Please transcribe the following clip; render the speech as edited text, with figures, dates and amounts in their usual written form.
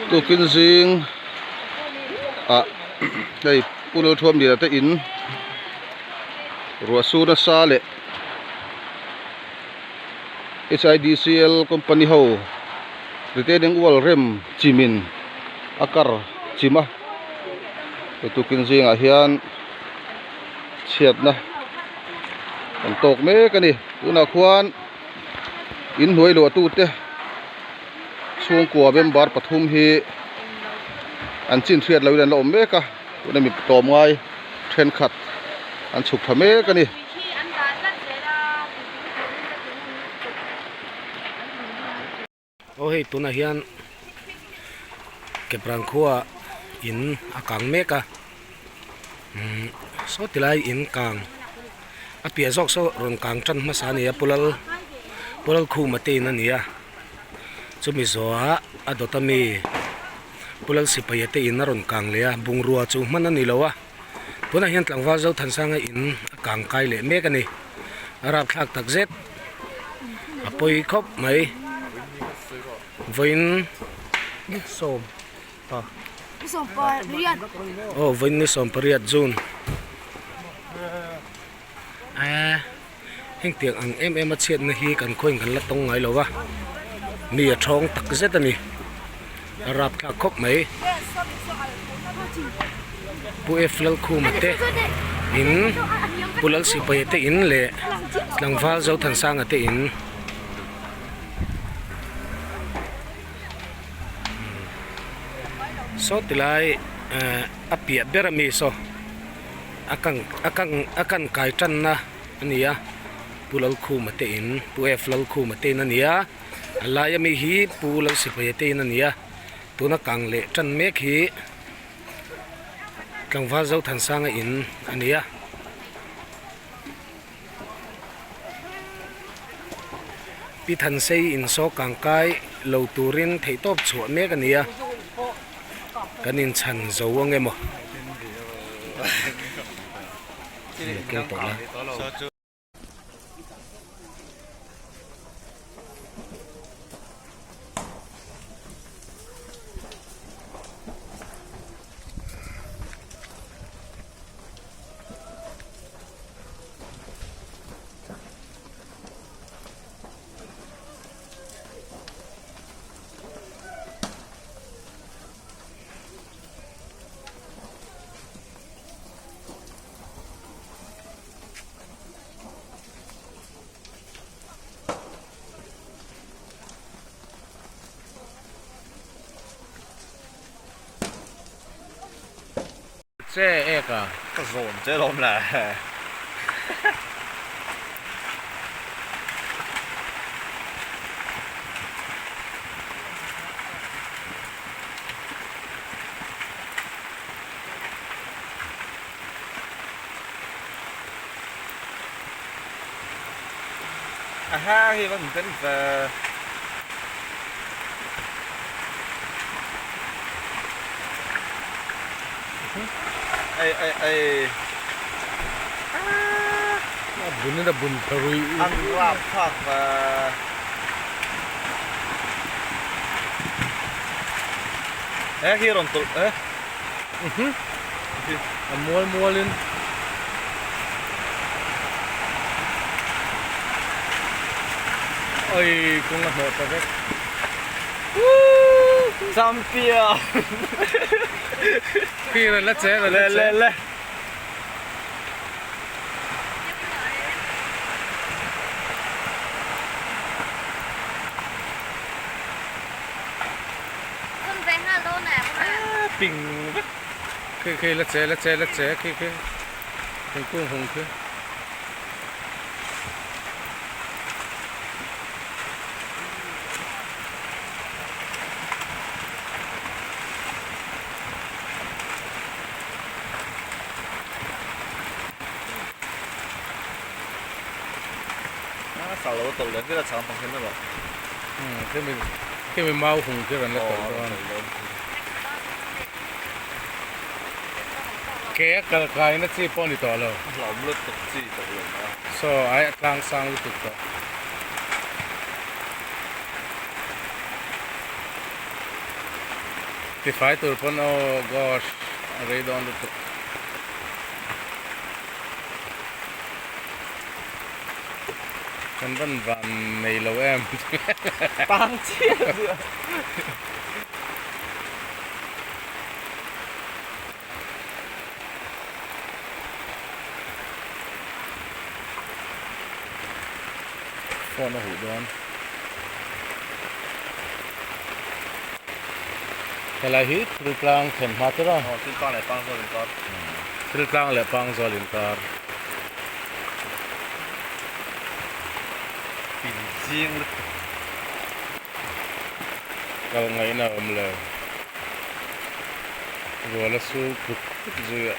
Tukin zing ah hei Pu Lalthuamliana te in ruah sur nasa leh HIDCL company ho retaining wall rem chimin a kar chim a tukin zingah hian chhiatna kan tawk mek a ni tunah khuan inhnuai luah tute chhungkua member pathum hi an chin hriat lohin an la awm mek a tuna mi tlawm ngai thenkhat an chhuk tha mek a ni. Aw hei tunah hian Keprang khua in a kang mek a umm saw ti lai in kang a piah zawk saw rawn kang tan hmasa a ni a Pu Lal Pu Lalkhuma te in a ni a chumi zawhah a dawt ami Pu Lal Sipaia te in a rawn kang leh a bungrua chu hman a ni lo a tunah hian tlangval Zothansanga in a kang kai leh mek a ni a rapthlak tak zet a pawi khawp mai vawiin sawm pa aw vawiin ni sawm pariat June eee hengtiang ang em em a chhiatna hi kan khawiin kan la tawng ngai lo va mi a thawng tak zet a ni a rapthlak khawp mai Pu F Lalkhuma te in Pu Lalsipaia te in leh tlangval Zothansanga te in saw tilai ehh a piah ber ami saw a kang a kang a kan kai tanna a ni a Pu Lalkhuma te in Pu F Lalkhuma te in a ni a a laia mi hi Pu Lalsipaia te in a ni a tuna kang leh tan mek hi tlangval Zothansanga in a ni a. Pi Thansei in saw kang kai lo turin theihtawp chhuah mek a ni a kan inchhan zo ang emaw keng tawh la. Che ek a. Ka zawn che lawm le. Aha hi van ten ve. Ei ei ei. A bun in a bun tha ruih. An rap thlak ve. He hi rawn tawlh e. A mual mual in. Oi kawng a hnawh ta vek. Champion. Khi rawn la che rawn la che. Le le le. Ping vek. Khi khi la che la che la che khi khi thingkung hung khi. A sal lo a tawlh leh vel a chang pang hian erawh. Umm khemi khemi mau hung khi rawn la tawlh dawn. Ke a kal kai na chi pawh a ni tawh lo. A hlauhawm lutuk chi tawh lo mai a. Saw ai a tlang sang lutuk tawh. Tifai tur pawn oh gosh a rei dawn lutuk. Kan van van nei lo em. Tang chiah chiah. Phone a huh dawn. Helai hi thiltlang thlen hma tir a. Aw thiltlang leh pangzawl inkar. Thiltlang leh pangzawl inkar. Pin ching lutuk. Kal ngaihna a awm lo. Ruala su put put zui a.